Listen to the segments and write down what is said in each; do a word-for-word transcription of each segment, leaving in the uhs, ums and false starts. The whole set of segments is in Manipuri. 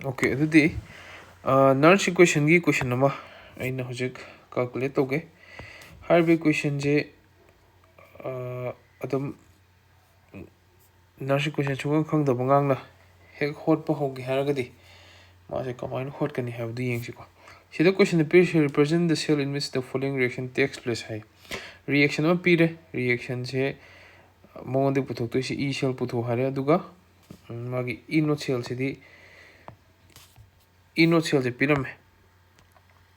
Okay, ꯑꯗꯨꯗꯤ ꯅꯔꯁ ꯏꯀ꯭ꯋꯦꯁꯟꯒꯤ ꯀꯣꯏꯁꯟ ꯑꯃ ꯑꯩꯅ ꯍꯧꯖꯤꯛ ꯀꯥꯜꯀꯨꯂꯦꯠ ꯇꯧꯒꯦ꯫ ꯍꯥꯏꯔꯤꯕ ꯏꯀ꯭ꯋꯦꯁꯟꯁꯦ ꯑꯗꯨꯝ ꯅꯔꯁ ꯏꯀ꯭ꯋꯦꯁꯟ ꯁꯨꯡꯈꯪ ꯈꯪꯗꯕ ꯑꯉꯥꯡꯅ ꯍꯦꯛ ꯍꯣꯠꯄ ꯍꯧꯒꯦ ꯍꯥꯏꯔꯒꯗꯤ ꯃꯥꯁꯦ ꯀꯃꯥꯏꯅ ꯍꯣꯠꯀꯅꯤ ꯍꯥꯏꯕꯗꯨ ꯌꯦꯡꯁꯤꯀꯣ꯫ ꯁꯤꯗ ꯀꯣꯏꯁꯟꯗ ꯄꯤꯔꯤꯁꯦ, "Represent the cell in which the following reaction takes place" high. Reaction ꯑꯃ ꯄꯤꯔꯦ꯫ ꯔꯤꯌꯦꯛꯁꯟꯁꯦ ꯃꯉꯣꯟꯗ ꯄꯨꯊꯣꯛꯇꯣꯏꯁꯤ ꯏ ꯁꯦꯜ ꯄꯨꯊꯣꯛ ꯍꯥꯏꯔꯦ꯫ ꯑꯗꯨꯒ ꯎꯝ, ꯃꯥꯒꯤ ꯏ ꯅꯣꯠ ꯁꯦꯜꯁꯤꯗꯤ, ꯏ ꯅꯣꯠ ꯁꯦꯜꯁꯦ ꯄꯤꯔꯝꯃꯦ꯫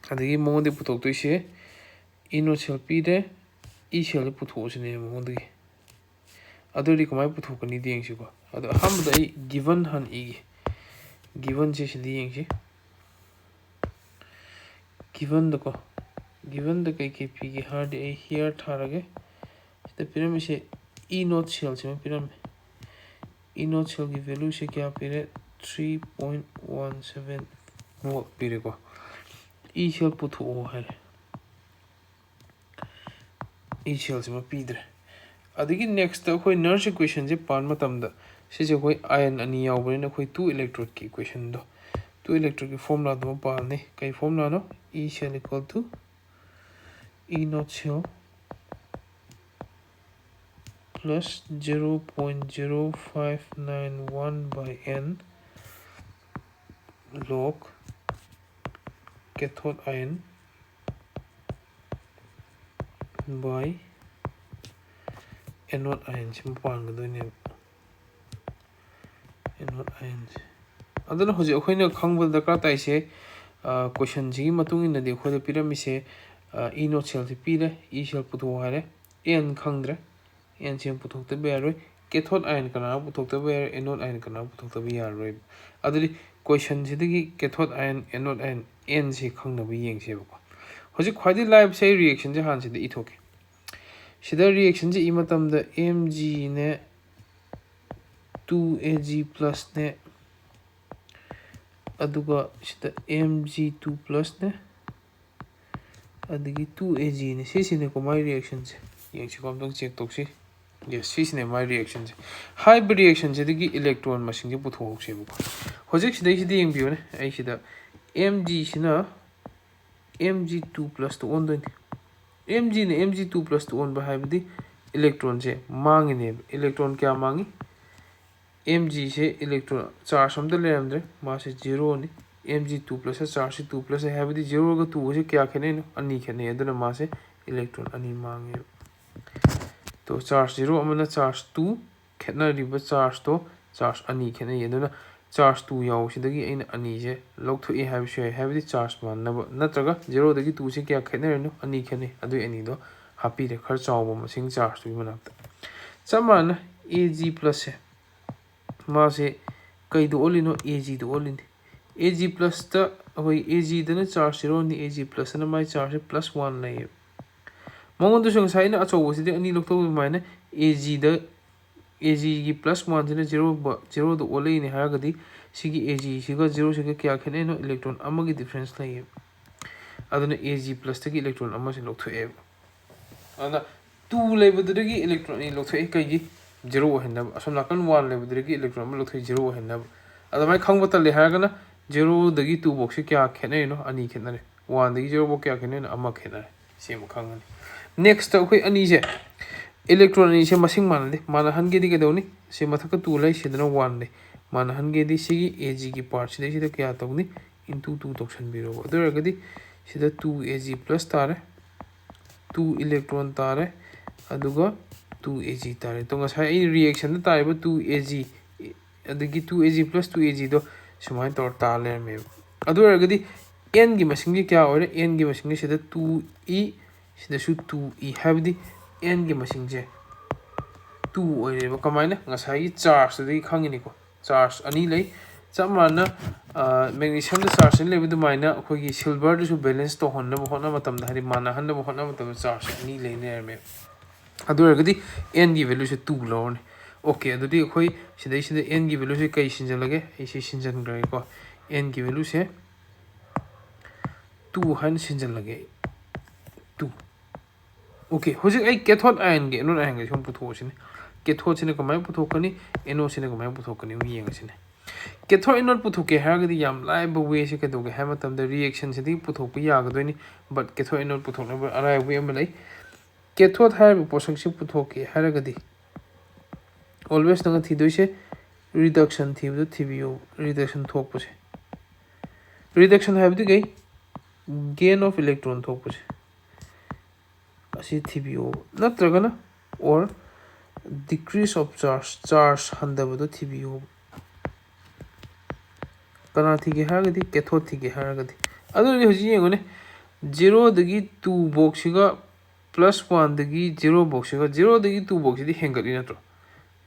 ꯑꯗꯒꯤ ꯃꯉꯣꯟꯗ ꯄꯨꯊꯣꯛꯇꯣꯏꯁꯦ ꯏ ꯅꯣꯠ ꯁꯦꯜ ꯄꯤꯔꯦ, ꯏ ꯁꯦꯜꯁꯦ ꯄꯨꯊꯣꯛꯑꯁꯤꯅꯦ ꯃꯉꯣꯟꯗꯒꯤ꯫ ꯑꯗꯨꯗꯤ ꯀꯃꯥꯏꯅ ꯄꯨꯊꯣꯛꯀꯅꯤꯗꯤ ꯌꯦꯡꯁꯤꯀꯣ꯫ ꯑꯗꯣ ꯑꯍꯥꯟꯕꯗ ꯑꯩ ꯒꯤꯕꯟ ꯍꯥꯟꯅ ꯏꯒꯦ꯫ ꯒꯤꯕꯟꯁꯦ ꯁꯤꯗ ꯌꯦꯡꯁꯤ꯫ ꯒꯤꯕꯟꯗꯀꯣ, ꯒꯤꯕꯟꯗ ꯀꯩꯀꯩ ꯄꯤꯒꯦ ꯍꯥꯏꯔꯗꯤ ꯑꯩ ꯍꯤꯌꯔ ꯊꯥꯔꯒꯦ꯫ ꯁꯤꯗ ꯄꯤꯔꯝꯃꯤꯁꯦ ꯏ ꯅꯣꯠ ꯁꯦꯜꯁꯤꯃ ꯄꯤꯔꯝꯃꯦ꯫ ꯏ ꯅꯣꯠ ꯁꯦꯜꯒꯤ ꯚꯦꯂꯨꯁꯦ ꯀꯌꯥ ꯄꯤꯔꯦ? Three point one seven volt ꯄꯤꯔꯦꯀꯣ꯫ ꯏ ꯁꯦꯜ ꯄꯨꯊꯣꯛꯑꯣ ꯍꯥꯏꯔꯦ꯫ ꯏ ꯁꯦꯜꯁꯤꯃ ꯄꯤꯗ꯭ꯔꯦ꯫ ꯑꯗꯒꯤ ꯅꯦꯛꯁꯇ ꯑꯩꯈꯣꯏ ꯅꯔꯁ ꯏꯀ꯭ꯋꯦꯁꯟꯁꯦ ꯄꯥꯟ ꯃꯇꯝꯗ ꯁꯤꯁꯦ ꯑꯩꯈꯣꯏ ꯑꯥꯏꯟ ꯑꯅꯤ ꯌꯥꯎꯕꯅꯤꯅ ꯑꯩꯈꯣꯏ ꯇꯨ ꯏꯂꯦꯛꯇ꯭ꯔꯣꯗꯀꯤ ꯏꯀ꯭ꯋꯦꯁꯟꯗꯣ, ꯇꯨ ꯏꯂꯦꯛꯇ꯭ꯔꯣꯗꯀꯤ ꯐꯣꯔꯃꯨꯂꯥꯗꯨꯃ ꯄꯥꯜꯂꯅꯤ꯫ ꯀꯩ ꯐꯣꯔꯃꯨꯂꯥꯅꯣ? E cell equal two E note cell plus zero point zero five nine one by n log cathode ion by anode ion ꯁꯤꯃ ꯄꯥꯟꯒꯗꯣꯏꯅꯦꯕ꯫ Anode ionꯁꯦ꯫ ꯑꯗꯨꯅ ꯍꯧꯖꯤꯛ ꯑꯩꯈꯣꯏꯅ ꯈꯪꯕ ꯗꯔꯀꯥꯔ ꯇꯥꯏꯁꯦ, ꯀꯣꯏꯁꯟꯁꯤꯒꯤ ꯃꯇꯨꯡ ꯏꯟꯅꯗꯤ ꯑꯩꯈꯣꯏꯗ ꯄꯤꯔꯝꯃꯤꯁꯦ, ꯏ ꯅꯣꯠ ꯁꯦꯜꯁꯦ ꯄꯤꯔꯦ, ꯏ ꯁꯦꯜ ꯄꯨꯊꯣꯛꯑꯣ ꯍꯥꯏꯔꯦ, ꯑꯦꯟ ꯈꯪꯗ꯭ꯔꯦ, ꯑꯦꯟꯁꯦ ꯄꯨꯊꯣꯛꯇꯕ ꯌꯥꯔꯣꯏ꯫ ꯀꯦꯊꯣꯠ ꯑꯥꯏꯟ ꯀꯅꯥꯅ ꯄꯨꯊꯣꯛꯇꯕ ꯌꯥꯔꯣꯏ? ꯑꯦꯅꯣꯠ ꯑꯥꯏꯟ ꯀꯅꯥꯅ ꯄꯨꯊꯣꯛꯇꯕ ꯌꯥꯔꯣꯏ? ꯑꯗꯨꯗꯤ ꯀꯣꯏꯁꯟꯁꯤꯗꯒꯤ ꯀꯦꯊꯣꯠ ꯑꯥꯏꯟ, ꯑꯦꯅꯣꯠ ꯑꯥꯏꯟ, ꯑꯦꯟꯁꯦ ꯈꯪꯅꯕ ꯌꯦꯡꯁꯦꯕꯀꯣ꯫ ꯍꯧꯖꯤꯛ ꯈ꯭ꯋꯥꯏꯗꯒꯤ ꯂꯥꯏꯕꯁꯦ ꯑꯩ ꯔꯤꯌꯦꯛꯁꯟꯁꯦ ꯍꯥꯟꯅ ꯁꯤꯗ ꯏꯊꯣꯛꯀꯦ꯫ ꯁꯤꯗ ꯔꯤꯌꯦꯛꯁꯟꯁꯦ ꯏ ꯃꯇꯝꯗ ꯑꯦꯝ ꯖꯤꯅꯦ, ꯇꯨ ꯑꯦ ꯖꯤ ꯄ꯭ꯂꯁꯅꯦ, ꯑꯗꯨꯒ ꯁꯤꯗ ꯑꯦꯝ ꯖꯤ ꯇꯨ ꯄ꯭ꯂꯁꯅꯦ, ꯑꯗꯒꯤ ꯇꯨ ꯑꯦ ꯖꯤꯅꯦ꯫ ꯁꯤꯁꯤꯅꯦꯀꯣ ꯃꯥꯏ ꯔꯤꯌꯦꯛꯁꯟꯁꯦ꯫ ꯌꯦꯡꯁꯤꯀꯣ, ꯑꯝꯇꯪ ꯆꯦꯛ ꯇꯧꯁꯤ꯫ ꯌꯦꯁ, ꯁꯤꯁꯤꯅꯦ ꯃꯥꯏ ꯔꯤꯌꯦꯛꯁꯟꯁꯦ꯫ ꯍꯥꯏꯔꯤꯕ ꯔꯤꯌꯦꯛꯁꯟꯁꯤꯗꯒꯤ ꯏꯂꯦꯛꯇ꯭ꯔꯣꯟ ꯃꯁꯤꯡꯁꯦ ꯄꯨꯊꯣꯛꯍꯧꯁꯦꯕꯀꯣ꯫ ꯍꯧꯖꯤꯛ ꯁꯤꯗꯩꯁꯤꯗ ꯌꯦꯡꯕꯤꯌꯨꯅꯦ, ꯑꯩ ꯁꯤꯗ ꯑꯦꯝ ꯖꯤꯁꯤꯅ ꯑꯦꯝ ꯖꯤ ꯇꯨ ꯄ꯭ꯂꯁꯇ ꯑꯣꯟꯗꯣꯏꯅꯤ꯫ ꯑꯦꯝ ꯖꯤꯅ ꯑꯦꯝ ꯖꯤ ꯇꯨ ꯄ꯭ꯂꯁꯇ ꯑꯣꯟꯕ ꯍꯥꯏꯕꯗꯤ ꯏꯂꯦꯛꯇ꯭ꯔꯣꯟꯁꯦ ꯃꯥꯡꯉꯤꯅꯦꯕ꯫ ꯏꯂꯦꯛꯇ꯭ꯔꯣꯟ ꯀꯌꯥ ꯃꯥꯡꯉꯤ? ꯑꯦꯝ ꯖꯤꯁꯦ ꯏꯂꯦꯛꯇ꯭ꯔꯣꯟ ꯆꯥꯔꯖ ꯑꯝꯇ ꯂꯩꯔꯝꯗ꯭ꯔꯦ, ꯃꯥꯁꯦ ꯖꯤꯔꯣꯅꯤ꯫ ꯑꯦꯝ ꯖꯤ ꯇꯨ ꯄ꯭ꯂꯁ ꯆꯥꯔꯖꯁꯤ ꯇꯨ ꯄ꯭ꯂꯁ ꯍꯥꯏꯕꯗꯤ ꯖꯤꯔꯣꯒ ꯇꯨꯒꯁꯦ ꯀꯌꯥ ꯈꯦꯠꯅꯩꯅꯣ? ꯑꯅꯤ ꯈꯦꯠꯅꯩ꯫ ꯑꯗꯨꯅ ꯃꯥꯁꯦ ꯏꯂꯦꯛꯇ꯭ꯔꯣꯟ ꯑꯅꯤ ꯃꯥꯡꯉꯦꯕ꯫ ꯇꯣ, ꯆꯥꯔꯖ ꯖꯤꯔꯣ ꯑꯃꯅ ꯆꯥꯔꯖ ꯇꯨ, ꯈꯦꯠꯅꯔꯤꯕ ꯆꯥꯔꯖꯇꯣ ꯆꯥꯔꯖ ꯑꯅꯤ ꯈꯦꯠꯅꯩ꯫ ꯑꯗꯨꯅ ꯆꯥꯔꯖ ꯇꯨ ꯌꯥꯎꯕꯁꯤꯗꯒꯤ ꯑꯩꯅ ꯑꯅꯤꯁꯦ ꯂꯧꯊꯣꯛꯏ ꯍꯥꯏꯕꯁꯨ ꯌꯥꯏ, ꯍꯥꯏꯕꯗꯤ ꯆꯥꯔꯖ ꯃꯥꯟꯅꯕ, ꯅꯠꯇ꯭ꯔꯒ ꯖꯤꯔꯣꯗꯒꯤ ꯇꯨꯁꯦ ꯀꯌꯥ ꯈꯦꯠꯅꯔꯤꯅꯣ? ꯑꯅꯤ ꯈꯦꯠꯅꯩ꯫ ꯑꯗꯨꯏ ꯑꯅꯤꯗꯣ ꯍꯥꯞꯄꯤꯔꯦ, ꯈꯔ ꯆꯥꯎꯕ ꯃꯁꯤꯡ ꯆꯥꯔꯖꯇꯨꯒꯤ ꯃꯅꯥꯛꯇ꯫ ꯆꯞ ꯃꯥꯟꯅꯅ ꯑꯦ ꯖꯤ ꯄ꯭ꯂꯁꯁꯦ, ꯃꯥꯁꯦ ꯀꯩꯗ ꯑꯣꯜꯂꯤꯅꯣ? ꯑꯦ ꯖꯤꯗ ꯑꯣꯜꯂꯤꯅꯤ꯫ ꯑꯦ ꯖꯤ ꯄ꯭ꯂꯁꯇ ꯑꯩꯈꯣꯏ ꯑꯦ ꯖꯤꯗꯅ ꯆꯥꯔꯖ ꯖꯤꯔꯣꯅꯤ, ꯑꯦ ꯖꯤ ꯄ꯭ꯂꯁꯇꯅ ꯃꯥꯏ ꯆꯥꯔꯖꯁꯦ ꯄ꯭ꯂꯁ ꯋꯥꯟ ꯂꯩꯌꯦꯕ꯫ ꯃꯉꯣꯟꯗꯁꯨ ꯉꯁꯥꯏ ꯑꯩꯅ ꯑꯆꯧꯕꯁꯤꯗꯤ ꯑꯅꯤ ꯂꯧꯊꯣꯛꯄ ꯑꯗꯨꯃꯥꯏꯅ ꯑꯦ ꯖꯤꯗ, ꯑꯦ ꯖꯤꯒꯤ ꯄ꯭ꯂꯁ ꯋꯥꯟꯁꯤꯅ ꯖꯤꯔꯣ, ꯖꯤꯔꯣꯗ ꯑꯣꯜꯂꯛꯏꯅꯦ ꯍꯥꯏꯔꯒꯗꯤ ꯁꯤꯒꯤ ꯑꯦ ꯖꯤꯁꯤꯒ ꯖꯤꯔꯣꯁꯤꯒ ꯀꯌꯥ ꯈꯦꯠꯅꯩꯅꯣ? ꯏꯂꯦꯛꯇ꯭ꯔꯣꯟ ꯑꯃꯒꯤ ꯗꯤꯐ꯭ꯔꯦꯟꯁ ꯂꯩꯌꯦꯕ꯫ ꯑꯗꯨꯅ ꯑꯦ ꯖꯤ ꯄ꯭ꯂꯁꯇꯒꯤ ꯏꯂꯦꯛꯇ꯭ꯔꯣꯟ ꯑꯃꯁꯦ ꯂꯧꯊꯣꯛꯑꯦꯕ꯫ ꯑꯗꯨꯅ ꯇꯨ ꯂꯩꯕꯗꯨꯗꯒꯤ ꯏꯂꯦꯛꯇ꯭ꯔꯣꯟ ꯑꯅꯤ ꯂꯧꯊꯣꯛꯑꯦ꯫ ꯀꯩꯒꯤ? ꯖꯤꯔꯣ ꯑꯣꯏꯍꯟꯅꯕ꯫ ꯑꯁꯣꯝ ꯅꯥꯀꯟ ꯋꯥꯟ ꯂꯩꯕꯗꯨꯗꯒꯤ ꯏꯂꯦꯛꯇ꯭ꯔꯣꯟ ꯑꯃ ꯂꯧꯊꯣꯛꯑꯦ, ꯖꯤꯔꯣ ꯑꯣꯏꯍꯟꯅꯕ꯫ ꯑꯗꯨꯃꯥꯏꯅ ꯈꯪꯕ ꯇꯜꯂꯦ ꯍꯥꯏꯔꯒꯅ ꯖꯤꯔꯣꯗꯒꯤ ꯇꯨ ꯐꯥꯎꯁꯦ ꯀꯌꯥ ꯈꯦꯠꯅꯔꯤꯅꯣ? ꯑꯅꯤ ꯈꯦꯠꯅꯔꯦ꯫ ꯋꯥꯟꯗꯒꯤ ꯖꯤꯔꯣ ꯐꯥꯎ ꯀꯌꯥ ꯈꯦꯠꯅꯔꯤꯅꯣ? ꯑꯃ ꯈꯦꯠꯅꯔꯦ꯫ ꯁꯤ ꯑꯃ ꯈꯪꯉꯅꯤ꯫ ꯅꯦꯛꯁꯇ ꯑꯩꯈꯣꯏ ꯑꯅꯤꯁꯦ, ꯏꯂꯦꯛꯇ꯭ꯔꯣꯟ ꯑꯅꯤꯁꯦ ꯃꯁꯤꯡ ꯃꯥꯟꯅꯗꯦ꯫ ꯃꯥꯟꯅꯍꯟꯒꯦꯗꯤ ꯀꯩꯗꯧꯅꯤ? ꯁꯤ ꯃꯊꯛꯇ ꯇꯨ ꯂꯩ, ꯁꯤꯗꯅ ꯋꯥꯟ ꯂꯩ꯫ ꯃꯥꯟꯅꯍꯟꯒꯦꯗꯤ ꯁꯤꯒꯤ ꯑꯦ ꯖꯤꯒꯤ ꯄꯥꯔꯠꯁꯤꯗꯩꯁꯤꯗ ꯀꯌꯥ ꯇꯧꯅꯤ? ꯏꯟꯇꯨ ꯇꯨ ꯇꯧꯁꯟꯕꯤꯔꯣꯕ꯫ ꯑꯗꯨ ꯑꯣꯏꯔꯒꯗꯤ ꯁꯤꯗ ꯇꯨ ꯑꯦ ꯖꯤ ꯄ꯭ꯂꯁ ꯇꯥꯔꯦ, ꯇꯨ ꯏꯂꯦꯛꯇ꯭ꯔꯣꯟ ꯇꯥꯔꯦ, ꯑꯗꯨꯒ ꯇꯨ ꯑꯦ ꯖꯤ ꯇꯥꯔꯦ꯫ ꯑꯗꯣ ꯉꯁꯥꯏ ꯑꯩ ꯔꯤꯌꯦꯛꯁꯟꯗ ꯇꯥꯔꯤꯕ ꯇꯨ ꯑꯦ ꯖꯤ, ꯑꯗꯒꯤ two A G plus two A ꯖꯤꯗꯣ ꯁꯨꯃꯥꯏꯅ ꯇꯧꯔ ꯇꯥ ꯂꯩꯔꯝꯃꯦꯕ꯫ ꯑꯗꯨ ꯑꯣꯏꯔꯒꯗꯤ ꯑꯦꯟꯒꯤ ꯃꯁꯤꯡꯁꯦ ꯀꯌꯥ ꯑꯣꯏꯔꯦ? ꯑꯦꯟꯒꯤ ꯃꯁꯤꯡꯁꯦ ꯁꯤꯗ ꯇꯨ ꯏ, ꯁꯤꯗꯁꯨ ꯇꯨ ꯏ, ꯍꯥꯏꯕꯗꯤ ꯑꯦꯟꯒꯤ ꯃꯁꯤꯡꯁꯦ ꯇꯨ ꯑꯣꯏꯔꯦꯕ꯫ ꯀꯃꯥꯏꯅ? ꯉꯁꯥꯏꯒꯤ ꯆꯥꯔꯖꯇꯨꯗꯒꯤ ꯈꯪꯉꯤꯅꯤꯀꯣ, ꯆꯥꯔꯖ ꯑꯅꯤ ꯂꯩ꯫ ꯆꯞ ꯃꯥꯟꯅ, ꯃꯦꯒꯅꯤꯁꯤꯌꯝꯗ ꯆꯥꯔꯖ ꯑꯅꯤ ꯂꯩꯕ ꯑꯗꯨꯃꯥꯏꯅ ꯑꯩꯈꯣꯏꯒꯤ ꯁꯤꯜꯚꯔꯗꯁꯨ ꯕꯦꯂꯦꯟꯁ ꯇꯧꯍꯟꯅꯕ ꯍꯣꯠꯅꯕ ꯃꯇꯝꯗ, ꯍꯥꯏꯗꯤ ꯃꯥꯟꯅꯍꯟꯅꯕ ꯍꯣꯠꯅꯕ ꯃꯇꯝꯗ ꯆꯥꯔꯖ ꯑꯅꯤ ꯂꯩ ꯂꯩꯔꯝꯃꯦ꯫ ꯑꯗꯨ ꯑꯣꯏꯔꯒꯗꯤ ꯑꯦꯟꯒꯤ ꯚꯦꯂꯨꯁꯦ ꯇꯨ ꯂꯧꯔꯅꯤ꯫ ꯑꯣꯀꯦ, ꯑꯗꯨꯗꯤ ꯑꯩꯈꯣꯏ ꯁꯤꯗꯩꯁꯤꯗ ꯑꯦꯟꯒꯤ ꯚꯦꯂꯨꯁꯦ ꯀꯩ ꯁꯤꯟꯖꯜꯂꯒꯦ? ꯑꯩ ꯁꯤ ꯁꯤꯟꯖꯟꯈ꯭ꯔꯒꯦꯀꯣ꯫ ꯑꯦꯟꯒꯤ ꯚꯦꯂꯨꯁꯦ ꯇꯨ ꯍꯥꯏꯅ ꯁꯤꯟꯖꯜꯂꯒꯦ ꯑꯩ꯫ ꯇꯨ꯫ Okay, ꯍꯧꯖꯤꯛ ꯑꯩ cathode ionꯒꯤ anode ionꯒꯤ ꯁꯨꯝ ꯄꯨꯊꯣꯛꯑꯁꯤꯅꯦ꯫ Cathodeꯁꯤꯅ ꯀꯃꯥꯏꯅ ꯄꯨꯊꯣꯛꯀꯅꯤ, anodeꯁꯤꯅ ꯀꯃꯥꯏꯅ ꯄꯨꯊꯣꯛꯀꯅꯤ, ꯑꯃꯨꯛ ꯌꯦꯡꯉꯁꯤꯅꯦ꯫ Cathode anode ꯄꯨꯊꯣꯛꯀꯦ ꯍꯥꯏꯔꯒꯗꯤ ꯌꯥꯝ ꯂꯥꯏꯕ wayꯁꯦ ꯀꯩꯗꯧꯒꯦ ꯍꯥꯏꯕ ꯃꯇꯝꯗ reactionꯁꯤꯗꯒꯤ ꯄꯨꯊꯣꯛꯄ ꯌꯥꯒꯗꯣꯏꯅꯤ, but cathode anode ꯄꯨꯊꯣꯛꯅꯕ ꯑꯔꯥꯏꯕ way ꯑꯃ ꯂꯩ꯫ Cathode ꯍꯥꯏꯔꯤꯕ ꯄꯣꯠꯁꯛꯁꯤ ꯄꯨꯊꯣꯛꯀꯦ ꯍꯥꯏꯔꯒꯗꯤ always ꯅꯪꯅ ꯊꯤꯗꯣꯏꯁꯦ reduction ꯊꯤꯕꯗꯣ ꯊꯤꯕꯤꯌꯣ꯫ Reduction ꯊꯣꯛꯄꯁꯦ, reduction ꯍꯥꯏꯕꯗꯤ ꯀꯩ? Gain of electron ꯊꯣꯛꯄꯁꯦ, ꯑꯁꯤ ꯊꯤꯕꯤꯌꯣ꯫ ꯅꯠꯇ꯭ꯔꯒꯅ or decrease of charge, charge ꯍꯟꯊꯕꯗꯣ ꯊꯤꯕꯤꯌꯣ꯫ ꯀꯅꯥ ꯊꯤꯒꯦ ꯍꯥꯏꯔꯒꯗꯤ cathode ꯊꯤꯒꯦ ꯍꯥꯏꯔꯒꯗꯤ꯫ ꯑꯗꯨꯗꯤ ꯍꯧꯖꯤꯛ ꯌꯦꯡꯉꯨꯅꯦ, zeroꯗꯒꯤ two ꯐꯥꯎꯁꯤꯒ plus oneꯗꯒꯤ zero ꯐꯥꯎꯁꯤꯒ, zeroꯗꯒꯤ two ꯐꯥꯎꯁꯤꯗꯤ ꯍꯦꯟꯒꯠꯂꯤ ꯅꯠꯇ꯭ꯔꯣ?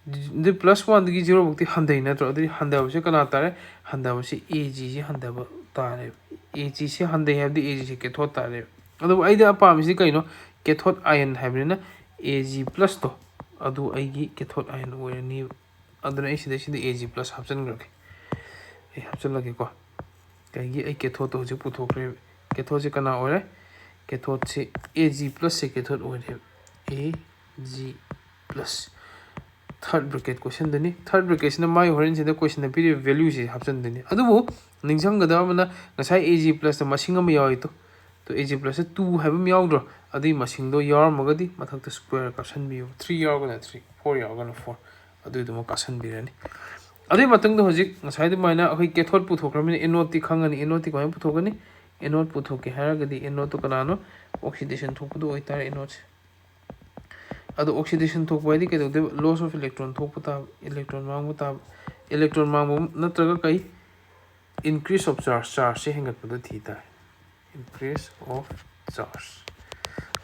ꯑꯗꯨ plus oneꯗꯒꯤ zero ꯐꯥꯎꯗꯤ ꯍꯟꯊꯩ ꯅꯠꯇ꯭ꯔꯣ? ꯑꯗꯨꯗꯤ ꯍꯟꯊꯕꯁꯦ ꯀꯅꯥ ꯇꯥꯔꯦ? ꯍꯟꯊꯕꯁꯦ Agꯁꯦ ꯍꯟꯊꯕ ꯇꯥꯔꯦ꯫ Agꯁꯦ ꯍꯟꯊꯩ ꯍꯥꯏꯕꯗꯤ Agꯁꯦ cathode ꯇꯥꯔꯦ꯫ ꯑꯗꯨꯕꯨ ꯑꯩꯗꯤ ꯑꯄꯥꯝꯃꯤꯁꯤ ꯀꯩꯅꯣ? Cathode ion ꯍꯥꯏꯕꯅꯤꯅ Ag plusꯇꯣ ꯑꯗꯨ ꯑꯩꯒꯤ cathode ion ꯑꯣꯏꯔꯅꯤ꯫ ꯑꯗꯨꯅ ꯑꯩ ꯁꯤꯗꯩꯁꯤꯗ Ag plus ꯍꯥꯞꯆꯤꯟꯈ꯭ꯔꯒꯦ꯫ ꯑꯩ ꯍꯥꯞꯆꯤꯜꯂꯒꯦꯀꯣ꯫ ꯀꯩꯒꯤ? ꯑꯩ cathodeꯇꯣ ꯍꯧꯖꯤꯛ ꯄꯨꯊꯣꯛꯈ꯭ꯔꯦꯕ꯫ Cathodeꯁꯦ ꯀꯅꯥ ꯑꯣꯏꯔꯦ? Cathodeꯁꯦ Ag plusꯁꯦ cathode ꯑꯣꯏꯔꯦꯕ꯫ Ag plus꯫ Third bracket ꯀꯣꯏꯁꯟꯗꯅꯤ꯫ Third bracketꯁꯤꯅ ꯃꯥꯒꯤ ꯍꯣꯔꯦꯟꯁꯤꯗ ꯀꯣꯏꯁꯟꯗ ꯄꯤꯔꯤꯕ valueꯁꯦ ꯍꯥꯞꯆꯤꯟꯗꯣꯏꯅꯤ꯫ ꯑꯗꯨꯕꯨ ꯅꯤꯡꯁꯤꯡꯒꯗꯕ ꯑꯃꯅ, ꯉꯁꯥꯏ Ag plusꯇ ꯃꯁꯤꯡ ꯑꯃ ꯌꯥꯎꯏꯗꯣ, ꯑꯗꯣ Ag plusꯇ two ꯍꯥꯏꯕ ꯑꯃ ꯌꯥꯎꯗ꯭ꯔꯣ? ꯑꯗꯨꯒꯤ ꯃꯁꯤꯡꯗꯣ ꯌꯥꯎꯔꯝꯃꯒꯗꯤ ꯃꯊꯛꯇ square ꯀꯥꯞꯁꯟꯕꯤꯌꯨ꯫ Three ꯌꯥꯎꯔꯒꯅ three, four ꯌꯥꯎꯔꯒꯅ four, ꯑꯗꯨꯏꯗꯨꯃ ꯀꯥꯞꯁꯟꯕꯤꯔꯅꯤ꯫ ꯑꯗꯨꯒꯤ ꯃꯇꯨꯡꯗ ꯍꯧꯖꯤꯛ ꯉꯁꯥꯏ ꯑꯗꯨꯃꯥꯏꯅ ꯑꯩꯈꯣꯏ cathode ꯄꯨꯊꯣꯛꯈ꯭ꯔꯕꯅꯤꯅ anodeꯇꯤ ꯈꯪꯉꯅꯤ꯫ Anodeꯇꯤ ꯀꯃꯥꯏꯅ ꯄꯨꯊꯣꯛꯀꯅꯤ? Anode ꯄꯨꯊꯣꯛꯀꯦ ꯍꯥꯏꯔꯒꯗꯤ anodeꯇꯣ ꯀꯅꯥꯅꯣ? Oxidation ꯊꯣꯛꯄꯗꯣ ꯑꯣꯏꯇꯥꯔꯦ anodeꯁꯦ꯫ ꯑꯗꯣ oxidation ꯊꯣꯛꯄ ꯍꯥꯏꯗꯤ ꯀꯩꯗꯧꯗꯣꯏꯕ? Loss of electron ꯊꯣꯛꯄ ꯇꯥꯕ, electron ꯃꯥꯡꯕ ꯇꯥꯕ꯫ Electron ꯃꯥꯡꯕ ꯅꯠꯇ꯭ꯔꯒ ꯀꯩ? Increase of charge, chargeꯁꯦ ꯍꯦꯟꯒꯠꯄꯗ ꯊꯤ ꯇꯥꯔꯦ꯫ Increase of charge꯫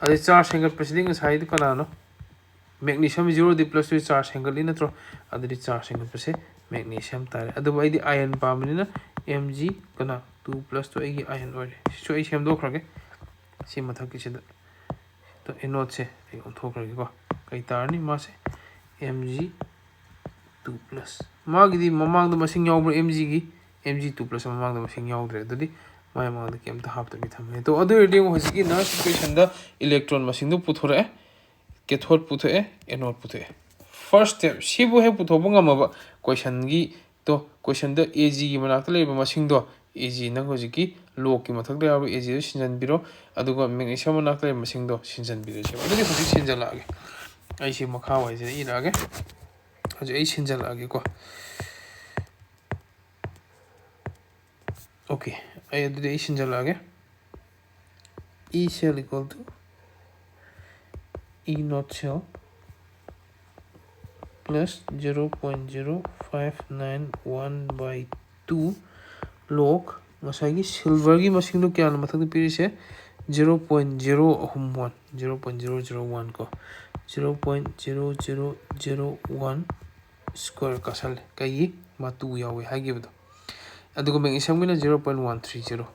ꯑꯗꯩ charge ꯍꯦꯟꯒꯠꯄꯁꯤꯗꯤ ꯉꯁꯥꯏꯗꯣ ꯀꯅꯥꯅꯣ? Magnesium zeroꯗꯤ plus two charge ꯍꯦꯟꯒꯠꯂꯤ ꯅꯠꯇ꯭ꯔꯣ? ꯑꯗꯨꯗꯤ charge ꯍꯦꯟꯒꯠꯄꯁꯦ magnesium ꯇꯥꯔꯦ꯫ ꯑꯗꯨꯕꯨ ꯑꯩꯗꯤ ion ꯄꯥꯝꯕꯅꯤꯅ Mg ꯀꯅꯥ? Two plus two ꯑꯩꯒꯤ ion ꯑꯣꯏꯔꯦ꯫ ꯁꯤꯁꯨ ꯑꯩ ꯁꯦꯝꯗꯣꯛꯈ꯭ꯔꯒꯦ꯫ ꯁꯤ ꯃꯊꯛꯀꯤꯁꯤꯗ꯫ ꯑꯗꯣ anodeꯁꯦ ꯑꯩ ꯑꯣꯟꯊꯣꯛꯈ꯭ꯔꯒꯦꯀꯣ꯫ ꯀꯩ ꯇꯥꯔꯅꯤ ꯃꯥꯁꯦ? Mg two plus꯫ ꯃꯥꯒꯤꯗꯤ ꯃꯃꯥꯡꯗ ꯃꯁꯤꯡ ꯌꯥꯎꯕ꯭ꯔꯥ Mgꯒꯤ? Mg two plus ꯃꯃꯥꯡꯗ ꯃꯁꯤꯡ ꯌꯥꯎꯗ꯭ꯔꯦ꯫ ꯑꯗꯨꯗꯤ ꯃꯥꯏ ꯃꯃꯥꯡꯗ ꯀꯩꯝꯇ ꯍꯥꯞꯇꯕꯤ ꯊꯝꯃꯦ꯫ ꯑꯗꯣ ꯑꯗꯨ ꯑꯣꯏꯔꯗꯤ ꯌꯦꯡꯉꯣ, ꯍꯧꯖꯤꯛꯀꯤ Nernst equation ꯗ electron ꯃꯁꯤꯡꯗꯣ ꯄꯨꯊꯣꯔꯛꯑꯦ, cathode ꯄꯨꯊꯣꯛꯑꯦ, anode ꯄꯨꯊꯣꯛꯑꯦ꯫ First step, ꯁꯤꯕꯨ ꯍꯦꯛ ꯄꯨꯊꯣꯛꯄ ꯉꯝꯃꯕ question ꯒꯤ ꯇꯣ, question ꯗ A G ꯒꯤ ꯃꯅꯥꯛꯇ ꯂꯩꯔꯤꯕ ꯃꯁꯤꯡꯗꯣ, A G ꯅꯪ ꯍꯧꯖꯤꯛꯀꯤ log ꯀꯤ ꯃꯊꯛꯇ ꯌꯥꯎꯕ A G ꯗꯣ ꯁꯤꯟꯖꯟꯕꯤꯔꯣ, ꯑꯗꯨꯒ magnesium ꯃꯅꯥꯛꯇ ꯂꯩꯕ ꯃꯁꯤꯡꯗꯣ ꯁꯤꯟꯖꯟꯕꯤꯔꯁꯦꯕ꯫ ꯑꯗꯨꯗꯤ ꯍꯧꯖꯤꯛ ꯁꯤꯟꯖꯜꯂꯛꯑꯒꯦ, ꯑꯩ ꯁꯤ ꯃꯈꯥ ꯋꯥꯏꯁꯤꯗ ꯏꯔꯛꯑꯒꯦ꯫ ꯍꯧꯖꯤꯛ ꯑꯩ ꯁꯤꯟꯖꯜꯂꯛꯑꯒꯦꯀꯣ꯫ Okay, ꯑꯩ ꯑꯗꯨꯗꯤ ꯑꯩ ꯁꯤꯟꯖꯜꯂꯛꯑꯒꯦ꯫ E cell equal to E naught cell plus zero point zero five nine one by two log ꯉꯁꯥꯏꯒꯤ silver ꯒꯤ ꯃꯁꯤꯡꯗꯣ ꯀꯌꯥꯅꯣ ꯃꯊꯛꯇ ꯄꯤꯔꯤꯁꯦ? Zero point zero ꯑꯍꯨꯝ one, zero point zero zero one ꯀꯣ, zero point zero zero zero one square ꯀꯥꯁꯜꯂꯦ꯫ ꯀꯩꯒꯤ? ꯃꯥ two ꯌꯥꯎꯋꯦ ꯍꯥꯏꯈꯤꯕꯗꯣ꯫ ꯑꯗꯨꯒ magnesium ꯒꯤꯅ zero point one three zero,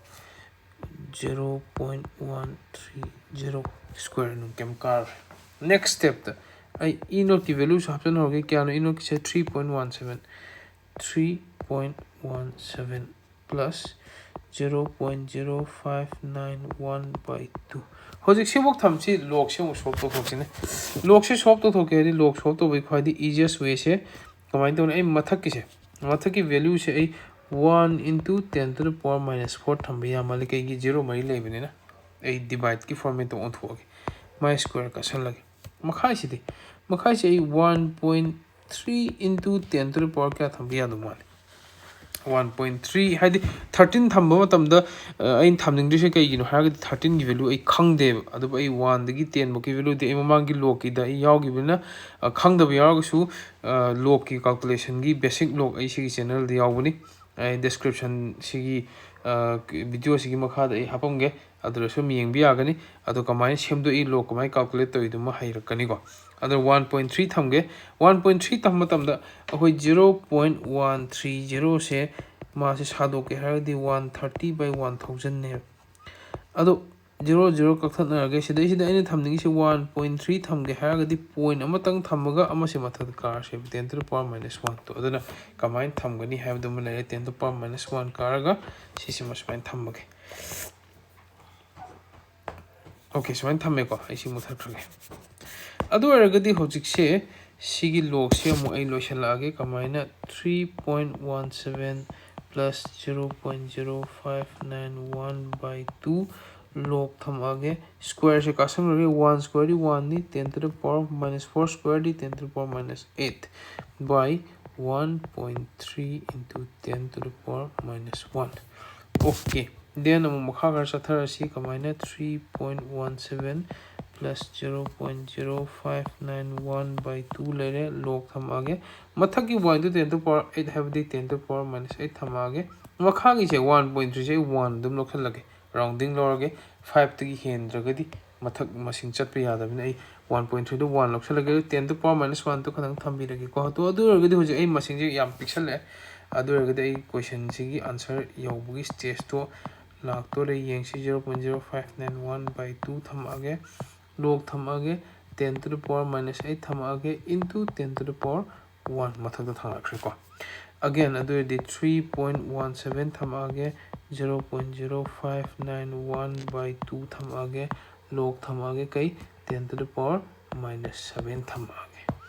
zero point one three zero square ꯑꯗꯨꯝ ꯀꯩꯝ ꯀꯥꯔꯣꯏ꯫ Next step ꯇ ꯑꯩ E naught ꯀꯤ value ꯁꯨ ꯍꯥꯞꯆꯤꯟꯍꯧꯔꯒꯦ꯫ ꯀꯌꯥꯅꯣ E naught ꯀꯤꯁꯦ? Three point one seven, three point one seven plus zero point zero five nine one by two꯫ ꯍꯧꯖꯤꯛ ꯁꯤꯐꯥꯎ ꯊꯝꯁꯤ, log ꯁꯤ ꯑꯃꯨꯛ solve ꯇꯧꯊꯣꯛꯁꯤꯅꯦ꯫ Log ꯁꯤ solve ꯇꯧꯊꯣꯛꯀꯦ ꯍꯥꯏꯗꯤ, log solve ꯇꯧꯕꯒꯤ ꯈ꯭ꯋꯥꯏꯗꯒꯤ easiest way ꯁꯦ ꯀꯃꯥꯏꯅ ꯇꯧꯅꯤ? ꯑꯩ ꯃꯊꯛꯀꯤꯁꯦ, ꯃꯊꯛꯀꯤ value ꯁꯦ ꯑꯩ one into ten to the power minus four ꯊꯝꯕ ꯌꯥ ꯃꯥꯜꯂꯦ, ꯀꯩꯒꯤ? Zero ꯃꯔꯤ ꯂꯩꯕꯅꯤꯅ꯫ ꯑꯩ divide ꯀꯤ format ꯇ ꯑꯣꯟꯊꯣꯛꯑꯒꯦ, ꯃꯥꯏ square ꯀꯥꯁꯜꯂꯒꯦ꯫ ꯃꯈꯥꯏꯁꯤꯗꯤ, ꯃꯈꯥꯏꯁꯦ ꯑꯩ one point three into ten to the power ꯀꯌꯥ ꯊꯝꯕ ꯌꯥꯗꯧ ꯃꯥꯜꯂꯤ? One point three, ꯍꯥꯏꯗꯤ thirteen ꯊꯝꯕ ꯃꯇꯝꯗ, ꯑ, ꯑꯩꯅ ꯊꯝꯅꯤꯡꯗ꯭ꯔꯤꯁꯦ ꯀꯩꯒꯤꯅꯣ ꯍꯥꯏꯔꯒꯗꯤ, thirteen ꯒꯤ value ꯑꯩ ꯈꯪꯗꯦꯕ꯫ ꯑꯗꯨꯕꯨ ꯑꯩ one ꯗꯒꯤ ten ꯐꯧꯀꯤ value ꯗꯤ ꯑꯩ ꯃꯃꯥꯡꯒꯤ log ꯀꯤꯗ ꯑꯩ ꯌꯥꯎꯈꯤꯕꯅꯤꯅ, ꯑ, ꯈꯪꯗꯕ ꯌꯥꯎꯔꯒꯁꯨ, ꯑ, log ꯀꯤ calculation ꯒꯤ basic log ꯑꯩ ꯁꯤꯒꯤ channel ꯗ ꯌꯥꯎꯕꯅꯤ꯫ ꯑꯩ description ꯁꯤꯒꯤ, ꯑ, video ꯁꯤꯒꯤ ꯃꯈꯥꯗ ꯑꯩ ꯍꯥꯞꯄꯝꯒꯦ꯫ ꯑꯗꯨꯗ ꯁꯨꯝ ꯌꯦꯡꯕ ꯌꯥꯒꯅꯤ꯫ ꯑꯗꯣ ꯀꯃꯥꯏꯅ ꯁꯦꯝꯗꯣꯛꯏ, log ꯀꯃꯥꯏꯅ calculate ꯇꯧꯏꯗꯨꯃ ꯍꯩꯔꯛꯀꯅꯤꯀꯣ꯫ ꯑꯗꯣ one point three ꯊꯝꯒꯦ꯫ One point three ꯊꯝꯕ ꯃꯇꯝꯗ ꯑꯩꯈꯣꯏ zero point one three zero ꯁꯦ ꯃꯥꯁꯦ ꯁꯥꯗꯣꯛꯀꯦ ꯍꯥꯏꯔꯒꯗꯤ one thirty by one thousand ꯅꯦꯕ꯫ ꯑꯗꯣ ꯖꯤꯔꯣ ꯖꯤꯔꯣ ꯀꯛꯊꯠꯅꯔꯒꯦ꯫ ꯁꯤꯗꯩꯁꯤꯗ ꯑꯩꯅ ꯊꯝꯅꯤꯡꯉꯤꯁꯦ ꯋꯥꯟ ꯄꯣꯏꯟ ꯊ꯭ꯔꯤ ꯊꯝꯒꯦ ꯍꯥꯏꯔꯒꯗꯤ ꯄꯣꯏꯟ ꯑꯃꯇꯪ ꯊꯝꯃꯒ ꯑꯃꯁꯦ ꯃꯊꯛꯇ ꯀꯥꯔꯁꯦꯕ, ten to the power minus one two. ꯑꯗꯨꯅ ꯀꯃꯥꯏꯅ ꯊꯝꯒꯅꯤ ꯍꯥꯏꯕꯗꯨꯃ ꯂꯩꯔꯦ꯫ Ten to the power minus one ꯀꯥꯔꯒ ꯁꯤꯁꯤꯃ ꯁꯨꯃꯥꯏꯅ ꯊꯝꯃꯒꯦ꯫ ꯑꯣꯀꯦ, ꯁꯨꯃꯥꯏꯅ ꯊꯝꯃꯦꯀꯣ꯫ ꯑꯩ ꯁꯤ ꯃꯨꯠꯊꯠꯈ꯭ꯔꯒꯦ꯫ ꯑꯗꯨ ꯑꯣꯏꯔꯒꯗꯤ ꯍꯧꯖꯤꯛꯁꯦ ꯁꯤꯒꯤ ꯂꯣꯒꯁꯦ ꯑꯃꯨꯛ ꯑꯩ ꯂꯣꯏꯁꯤꯜꯂꯛꯑꯒꯦ꯫ ꯀꯃꯥꯏꯅ three point one seven plus zero point zero five nine one by two log ꯊꯝꯃꯛꯑꯒꯦ꯫ ꯁ꯭ꯀ꯭ꯋꯦꯔꯁꯦ ꯀꯥꯁꯟꯈ꯭ꯔꯒꯦ꯫ ꯋꯥꯟ ꯁ꯭ꯀ꯭ꯋꯦꯔꯗꯤ ꯋꯥꯟꯅꯤ, ten to the power minus four ꯁ꯭ꯀ꯭ꯋꯦꯔꯗꯤ ten to the power minus eight by one point three into ten to the power minus one. Okay, then ꯑꯃꯨꯛ ꯃꯈꯥ ꯈꯔ ꯆꯠꯊꯔꯁꯤ꯫ ꯀꯃꯥꯏꯅ three point one seven plus zero point zero five nine one by two ꯂꯩꯔꯦ, ꯂꯣꯒ ꯊꯝꯃꯛꯑꯒꯦ꯫ ꯃꯊꯛꯀꯤ one into ten to power eight ꯍꯥꯏꯕꯗꯤ ten to power minus eight ꯊꯝꯃꯛꯑꯒꯦ꯫ ꯃꯈꯥꯒꯤꯁꯦ ꯋꯥꯟ ꯄꯣꯏꯟ ꯊ꯭ꯔꯤꯁꯦ ꯑꯩ ꯋꯥꯟ ꯑꯗꯨꯝ ꯂꯧꯁꯜꯂꯒꯦ, ꯔꯥꯎꯟꯗꯤꯡ ꯂꯧꯔꯒꯦ, ꯐꯥꯏꯚꯇꯒꯤ ꯍꯦꯟꯗ꯭ꯔꯒꯗꯤ ꯃꯊꯛ ꯃꯁꯤꯡ ꯆꯠꯄ ꯌꯥꯗꯕꯅꯤꯅ ꯑꯩ ꯋꯥꯟ ꯄꯣꯏꯟ ꯊ꯭ꯔꯤꯗꯣ ꯋꯥꯟ ꯂꯧꯁꯜꯂꯒꯦ, ꯇꯦꯟ ꯇꯨ ꯄꯋꯥꯔ ꯃꯥꯏꯅꯁ ꯋꯥꯟꯗꯣ ꯈꯇꯪ ꯊꯝꯕꯤꯔꯒꯦꯀꯣ꯫ ꯑꯗꯣ ꯑꯗꯨ ꯑꯣꯏꯔꯒꯗꯤ ꯍꯧꯖꯤꯛ ꯑꯩ ꯃꯁꯤꯡꯁꯦ ꯌꯥꯝ ꯄꯤꯛꯁꯜꯂꯛꯑꯦ꯫ ꯑꯗꯨ ꯑꯣꯏꯔꯒꯗꯤ ꯑꯩ ꯀꯣꯏꯁꯟꯁꯤꯒꯤ ꯑꯟꯁꯔ ꯌꯧꯕꯒꯤ ꯁ꯭ꯇꯦꯖꯇꯣ ꯂꯥꯛꯇꯣꯔꯦ꯫ ꯌꯦꯡꯁꯤ, zero point zero five nine one by two ꯊꯝꯃꯛꯑꯒꯦ, ꯂꯣꯒ ꯊꯝꯃꯛꯑꯒꯦ, ten to the power minus eight ꯊꯝꯃꯛꯑꯒꯦ, into ten to the power one ꯃꯊꯛꯇ ꯊꯥꯡꯒꯠꯈ꯭ꯔꯦꯀꯣ꯫ ꯑꯒꯦꯟ, ꯑꯗꯨ ꯑꯣꯏꯔꯗꯤ ꯊ꯭ꯔꯤ ꯄꯣꯏꯟ ꯋꯥꯟ ꯁꯕꯦꯟ ꯊꯝꯃꯛꯑꯒꯦ, zero point zero five nine one by two ꯊꯝꯃꯛꯑꯒꯦ, ꯂꯣꯒ ꯊꯝꯃꯛꯑꯒꯦ, ꯀꯩ, ten to the power minus seven ꯊꯝꯃꯛꯑꯒꯦ꯫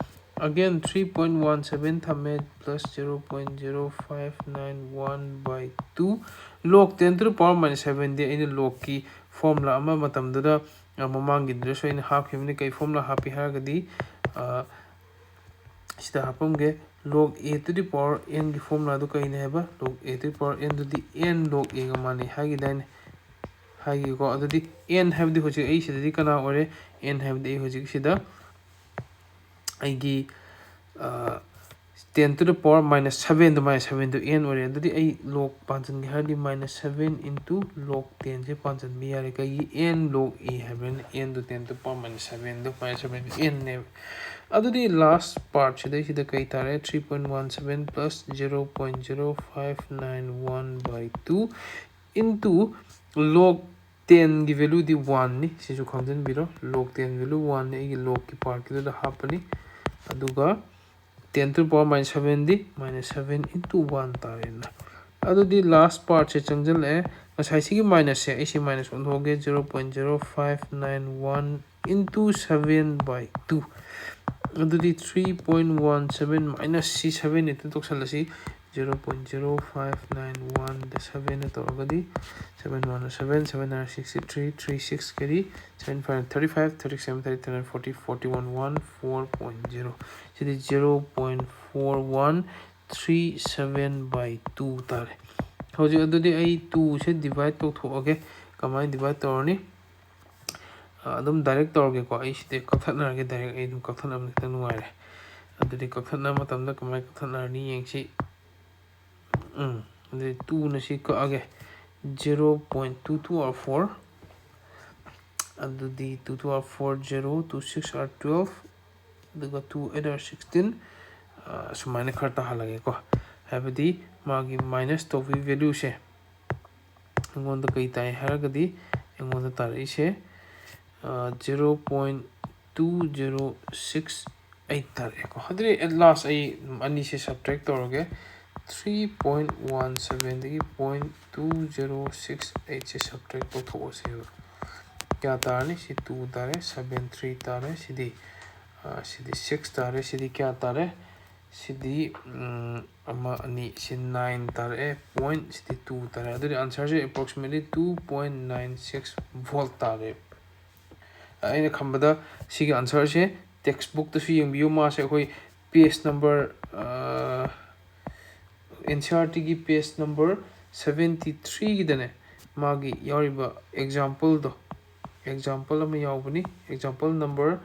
Again, three point one seven ꯊꯝꯃꯦ, plus zero point zero five nine one by two. Log ten to the power minus ꯁꯕꯦꯟꯗꯤ ꯑꯩꯅ ꯂꯣꯒꯀꯤ ꯐꯣꯔꯃꯨꯂꯥ ꯑꯃ ꯃꯇꯝꯗꯨꯗ, ꯑ, ꯃꯃꯥꯡꯒꯤꯗꯨꯗꯁꯨ ꯑꯩꯅ ꯍꯥꯞꯈꯤꯕꯅꯤ꯫ ꯀꯩ ꯐꯣꯔꯃꯨꯂꯥ ꯍꯥꯞꯄꯤ ꯍꯥꯏꯔꯒꯗꯤ, ꯑ, ꯁꯤꯗ ꯍꯥꯞꯄꯝꯒꯦ꯫ Log A to the power ꯑꯦꯟꯒꯤ ꯐꯣꯔꯃꯨꯂꯥꯗꯨ ꯀꯩꯅꯦ ꯍꯥꯏꯕ? Log A to the power ꯑꯦꯟꯗꯨꯗꯤ ꯑꯦꯟ ꯂꯣꯒ ꯑꯦꯒ ꯃꯥꯟꯅꯩ ꯍꯥꯏꯈꯤꯗꯥꯏꯅꯦ? ꯍꯥꯏꯒꯦꯀꯣ꯫ ꯑꯗꯨꯗꯤ ꯑꯦꯟ ꯍꯥꯏꯕꯗꯤ ꯍꯧꯖꯤꯛ ꯑꯩ ꯁꯤꯗꯗꯤ ꯀꯅꯥ ꯑꯣꯏꯔꯦ? ꯑꯦꯟ ꯍꯥꯏꯕꯗꯤ ꯑꯩ ꯍꯧꯖꯤꯛ ꯁꯤꯗ ꯑꯩꯒꯤ, ꯑ, ten to the power minus ꯁꯕꯦꯟꯗꯨ, ꯃꯥꯏꯅꯁ ꯁꯕꯦꯟꯗꯨ ꯑꯦꯟ ꯑꯣꯏꯔꯦ꯫ ꯑꯗꯨꯗꯤ ꯑꯩ ꯂꯣꯒ ꯄꯥꯟꯁꯤꯟꯒꯦ ꯍꯥꯏꯔꯗꯤ ꯃꯥꯏꯅꯁ ꯁꯕꯦꯟ ꯏꯟꯇꯨ ꯂꯣꯒ ꯇꯦꯟꯁꯦ ꯄꯥꯟꯁꯤꯟꯕ ꯌꯥꯔꯦ꯫ ꯀꯩꯒꯤ? ꯑꯦꯟ ꯂꯣꯒ ꯑꯦ ꯍꯥꯏꯕꯅꯤꯅ ꯑꯦꯟꯗꯨ ꯇꯦꯟ ꯇꯨ ꯄꯋꯥꯔ ꯃꯥꯏꯅꯁ ꯁꯕꯦꯟꯗꯨ, ꯃꯥꯏꯅꯁ ꯁꯕꯦꯟꯗꯨ ꯑꯦꯟꯅꯦꯕ꯫ ꯑꯗꯨꯗꯤ ꯂꯥꯁ ꯄꯥꯔꯠꯁꯤꯗꯩꯁꯤꯗ ꯀꯩ ꯇꯥꯔꯦ? Three point one seven plus zero point zero five nine one by two into log ꯇꯦꯟꯒꯤ ꯚꯦꯂꯨꯗꯤ ꯋꯥꯟꯅꯤ꯫ ꯁꯤꯁꯨ ꯈꯪꯖꯤꯟꯕꯤꯔꯣ, ꯂꯣꯛ ꯇꯦꯟ ꯚꯦꯂꯨ ꯋꯥꯟꯅꯤ, ꯑꯩꯒꯤ ꯂꯣꯛꯀꯤ ꯄꯥꯔꯠꯀꯤꯗꯨꯗ ꯍꯥꯞꯄꯅꯤ꯫ ꯑꯗꯨꯒ ꯇꯦꯟ ꯇꯨ ꯄꯋꯥꯔ ꯃꯥꯏꯅꯁ ꯁꯕꯦꯟꯗꯤ ꯃꯥꯏꯅꯁ ꯁꯕꯦꯟ ꯏꯟꯇꯨ ꯋꯥꯟ ꯇꯥꯔꯦꯅ꯫ ꯑꯗꯨꯗꯤ ꯂꯥꯁ ꯄꯥꯔꯠꯁꯦ ꯆꯪꯁꯤꯜꯂꯛꯑꯦ꯫ ꯉꯁꯥꯏ ꯁꯤꯒꯤ ꯃꯥꯏꯅꯁꯁꯦ ꯑꯩꯁꯦ ꯃꯥꯏꯅꯁ ꯑꯣꯟꯊꯣꯛꯑꯒꯦ, zero point zero five nine one into seven by two. ꯑꯗꯨꯗꯤ three point one seven minus ꯁꯤ ꯁꯕꯦꯟ ꯏꯟꯇꯨ ꯇꯧꯁꯜꯂꯁꯤ, zero point zero five nine one ꯁꯕꯦꯟꯅ ꯇꯧꯔꯒꯗꯤ seven one seven, seven nine sixty three, three six carry, seven five thirty five, thirty seven thirty two, forty, forty one one, four point zero. ꯁꯤꯗꯤ zero point four one three seven by two ꯇꯥꯔꯦ꯫ ꯍꯧꯖꯤꯛ ꯑꯗꯨꯗꯤ ꯑꯩ ꯇꯨꯁꯦ ꯗꯤꯚꯥꯏꯠ ꯇꯧꯊꯣꯛꯑꯒꯦ꯫ ꯀꯃꯥꯏꯅ ꯗꯤꯚꯥꯏꯠ ꯇꯧꯔꯅꯤ? ꯑ, ꯑꯗꯨꯝ ꯗꯥꯏꯔꯦꯛ ꯇꯧꯔꯒꯦꯀꯣ꯫ ꯑꯩ ꯁꯤꯗꯤ ꯀꯛꯊꯠꯅꯔꯒꯦ, ꯗꯥꯏꯔꯦꯛ ꯑꯩ ꯑꯗꯨꯝ ꯀꯛꯊꯠꯅꯕꯅ ꯈꯤꯇꯪ ꯅꯨꯡꯉꯥꯏꯔꯦ꯫ ꯑꯗꯨꯗꯤ ꯀꯛꯊꯠꯅꯕ ꯃꯇꯝꯗ ꯀꯃꯥꯏꯅ ꯀꯛꯊꯠꯅꯔꯅꯤ ꯌꯦꯡꯁꯤ꯫ ꯎꯝ, ꯑꯗꯨꯗꯤ ꯇꯨꯅ ꯁꯤ ꯀꯛꯑꯒꯦ, zero point two two R four, ꯑꯗꯨꯗꯤ two two R four zero, two six R twelve, ꯑꯗꯨꯒ ꯇꯨ ꯑꯩꯠ ꯑꯥꯔ ꯁꯤꯛꯁꯇꯤꯟ, ꯑ, ꯁꯨꯃꯥꯏꯅ ꯈꯔ ꯇꯥꯍꯜꯂꯒꯦꯀꯣ꯫ ꯍꯥꯏꯕꯗꯤ ꯃꯥꯒꯤ ꯃꯥꯏꯅꯁ ꯇꯧꯕꯒꯤ ꯚꯦꯂꯨꯁꯦ ꯑꯩꯉꯣꯟꯗ ꯀꯩ ꯇꯥꯏ ꯍꯥꯏꯔꯒꯗꯤ, ꯑꯩꯉꯣꯟꯗ ꯇꯥꯔꯛꯏꯁꯦ, ꯑ, zero point two zero six eight ꯇꯥꯔꯛꯑꯦꯀꯣ꯫ ꯑꯗꯨꯗꯤ at last ꯑꯩ ꯑꯅꯤꯁꯦ subtract ꯇꯧꯔꯒꯦ꯫ ꯊ꯭ꯔꯤ ꯄꯣꯏꯟ ꯋꯥꯟ ꯁꯕꯦꯟꯗꯒꯤ ꯄꯣꯏꯟ ꯇꯨ ꯖꯤꯔꯣ ꯁꯤꯛꯁ ꯑꯩꯠꯁꯦ subtract ꯇꯧꯊꯣꯛꯑꯁꯦꯕ꯫ ꯀꯌꯥ ꯇꯥꯔꯅꯤ? ꯁꯤ ꯇꯨ ꯇꯥꯔꯦ, ꯁꯕꯦꯟ ꯊ꯭ꯔꯤ ꯇꯥꯔꯦ, ꯁꯤꯗꯤ, ꯑ, ꯁꯤꯗꯤ ꯁꯤꯛꯁ ꯇꯥꯔꯦ, ꯁꯤꯗꯤ ꯀꯌꯥ ꯇꯥꯔꯦ? ꯁꯤꯗꯤ, ꯎꯝ, ꯑꯃ, ꯑꯅꯤ, ꯁꯤ ꯅꯥꯏꯟ ꯇꯥꯔꯛꯑꯦ, ꯄꯣꯏꯟ ꯁꯤꯗꯤ ꯇꯨ ꯇꯥꯔꯦ꯫ ꯑꯗꯨꯗꯤ answerꯁꯦ approximately two point nine six volt ꯇꯥꯔꯦ꯫ ꯑꯩꯅ ꯈꯟꯕꯗ ꯁꯤꯒꯤ answerꯁꯦ textbookꯇꯁꯨ ꯌꯦꯡꯕꯤꯌꯨ, ꯃꯥꯁꯦ ꯑꯩꯈꯣꯏ page number, ꯑ, NCERTꯒꯤ page number seventy threeꯒꯤꯗꯅꯦ, ꯃꯥꯒꯤ ꯌꯥꯎꯔꯤꯕ exampleꯗꯣ, example ꯑꯃ ꯌꯥꯎꯕꯅꯤ, example number,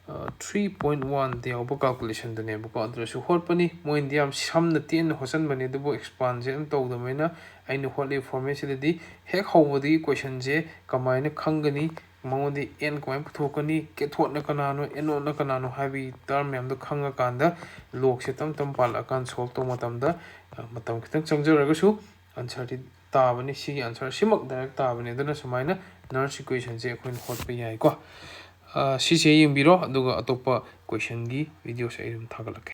ꯑ, three point oneꯗ ꯌꯥꯎꯕ calculationꯗꯨꯅꯦꯕꯀꯣ꯫ ꯑꯗꯨꯗꯁꯨ ꯍꯣꯠꯄꯅꯤ, ꯃꯣꯏꯅꯗꯤ ꯌꯥꯝ ꯁꯝꯅ ꯇꯦꯟꯅ ꯍꯣꯠꯆꯟꯕꯅꯤ, ꯑꯗꯨꯕꯨ expandꯁꯦ ꯑꯗꯨꯝ ꯇꯧꯗꯕꯅꯤꯅ ꯑꯩꯅ ꯍꯣꯠꯂꯤꯕ formatꯁꯤꯗꯗꯤ ꯍꯦꯛ ꯍꯧꯕꯗꯒꯤ questionꯁꯦ ꯀꯃꯥꯏꯅ ꯈꯪꯒꯅꯤ, ꯃꯉꯣꯟꯗ n ꯀꯃꯥꯏꯅ ꯄꯨꯊꯣꯛꯀꯅꯤ, cathode ꯅ ꯀꯅꯥꯅꯣ, anode ꯅ ꯀꯅꯥꯅꯣ ꯍꯥꯏꯕꯒꯤ term ꯃꯌꯥꯝꯗꯣ ꯈꯪꯉꯀꯥꯟꯗ ꯂꯣꯛꯁꯦ ꯇꯞ ꯇꯞ ꯄꯥꯜꯂꯛꯑꯀꯥꯟꯗ solve ꯇꯧꯕ ꯃꯇꯝꯗ, ꯑ, ꯃꯇꯝ ꯈꯤꯇꯪ ꯆꯪꯖꯔꯒꯁꯨ answerꯗꯤ ꯇꯥꯕꯅꯤ, ꯁꯤꯒꯤ answer ꯁꯤꯃꯛ direct ꯇꯥꯕꯅꯤ꯫ ꯑꯗꯨꯅ ꯁꯨꯃꯥꯏꯅ Nernst equationꯁꯦ ꯑꯩꯈꯣꯏꯅ ꯍꯣꯠꯄ ꯌꯥꯏꯀꯣ꯫ ꯑ, ꯁꯤꯁꯦ ꯌꯦꯡꯕꯤꯔꯣ, ꯑꯗꯨꯒ ꯑꯇꯣꯞꯄ questionꯒꯤ videoꯁꯦ ꯑꯩ ꯑꯗꯨꯝ ꯊꯥꯒꯠꯂꯛꯀꯦ꯫